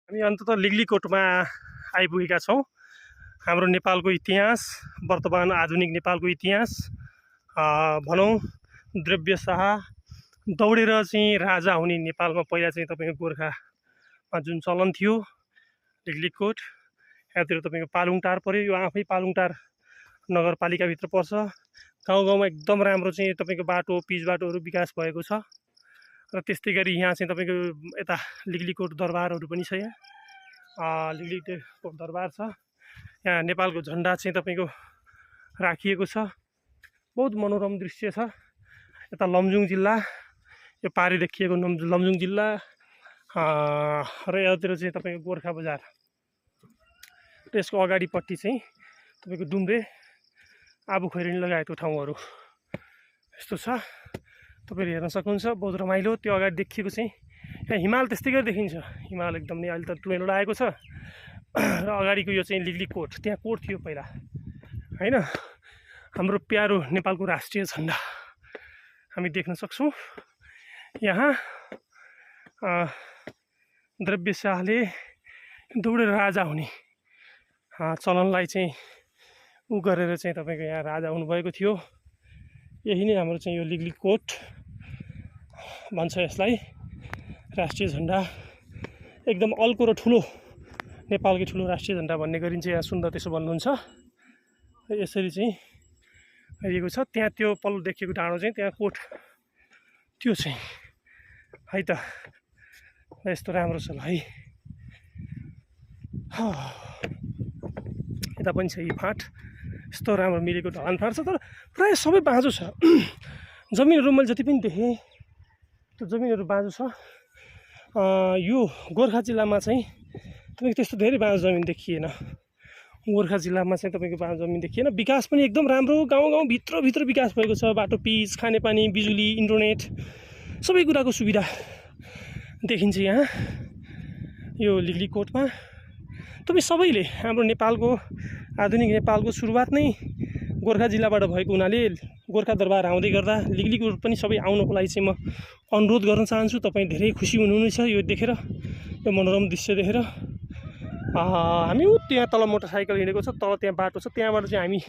हामी अन्ततः लिग्लीकोटमा आइपुगेका छौँ। हाम्रो नेपालको इतिहास, वर्तमान आधुनिक नेपालको इतिहास भनौँ, द्रव्य शाह दौडेर चाहिँ राजा हुने नेपालमा पहिला चाहिँ तपाईँको गोर्खामा जुन चलन थियो, लिग्लीकोट यहाँतिर तपाईँको पालुङटार पऱ्यो। यो आफै पालुङटार नगरपालिकाभित्र पर्छ। गाउँ गाउँमा एकदम राम्रो चाहिँ तपाईँको बाटो, पिच बाटोहरू विकास भएको छ। र त्यस्तै गरी यहाँ चाहिँ तपाईँको यता लिग्लीकोट दरबारहरू पनि छ। यहाँ लिग्लीकोट दरबार छ। यहाँ नेपालको झन्डा चाहिँ तपाईँको राखिएको छ। बहुत मनोरम दृश्य छ। यता लमजुङ जिल्ला, यो पारी देखिएको लमजुङ जिल्ला र यतातिर चाहिँ तपाईँको गोर्खा बजार। त्यसको अगाडिपट्टि चाहिँ तपाईँको डुम्रे, आबु खैरेनी लगायतको ठाउँहरू यस्तो छ। तपाईँले हेर्न सक्नुहुन्छ, बहुत रमाइलो। त्यो अगाडि देखिएको चाहिँ यहाँ हिमाल त्यस्तै गरी देखिन्छ। हिमाल एकदम नै अहिले त टुँडेलो लागेको छ। र अगाडिको यो चाहिँ लिग्लीकोट, त्यहाँ कोट थियो पहिला होइन। हाम्रो प्यारो नेपालको राष्ट्रिय झन्डा हामी देख्न सक्छौँ। यहाँ द्रव्य शाहले दौडेर राजा हुने चलनलाई चाहिँ गरेर चाहिँ तपाईँको यहाँ राजा हुनुभएको थियो। यही नै हाम्रो चाहिँ यो लिग्लीकोट भन्छ यसलाई। राष्ट्रिय झन्डा एकदम अल्को र ठुलो, नेपालकै ठुलो राष्ट्रिय झन्डा भन्ने गरिन्छ। यहाँ सुन्दर त्यसो भन्नुहुन्छ। यसरी चाहिँ गरिएको छ। त्यहाँ त्यो पल्लो देखिएको डाँडो चाहिँ त्यहाँ कोट त्यो चाहिँ है त। यस्तो राम्रो छ ल है। यता पनि छ यी फाँट, यस्तो राम्रो मिलेको ढलान फाँट छ। तर प्रायः सबै बाँझो छ। जमिनहरू मैले जति पनि देखेँ त्यो जमिनहरू बाँझो छ। यो गोर्खा जिल्लामा चाहिँ तपाईँको त्यस्तो धेरै बाँझो जमिन देखिएन। गोर्खा जिल्लामा चाहिँ तपाईँको बाँझो जमिन देखिएन। विकास पनि एकदम राम्रो, गाउँ गाउँ भित्र विकास भएको छ। बाटो, पिच, खानेपानी, बिजुली, इन्टरनेट सबै कुराको सुविधा देखिन्छ यहाँ यो लिग्लीकोटमा। तपाईँ सबैले हाम्रो नेपालको, आधुनिक नेपालको सुरुवात नै गोर्खा जिल्लाबाट भएको हुनाले गोर्खा दरबार आउँदै गर्दा लिग्लीकोट पनि सबै आउनको लागि चाहिँ म अनुरोध गर्न चाहन्छु। तपाईँ धेरै खुसी हुनुहुनेछ यो देखेर, यो मनोरम दृश्य देखेर। हामी त्यहाँ तल मोटरसाइकल हिँडेको छ, तल त्यहाँ बाटो छ, त्यहाँबाट चाहिँ हामी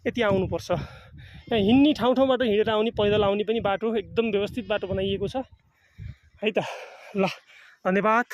यति आउनुपर्छ। यहाँ हिँड्ने ठाउँबाट हिँडेर आउने, पैदल आउने पनि बाटो एकदम व्यवस्थित बाटो बनाइएको छ है त। ल, धन्यवाद।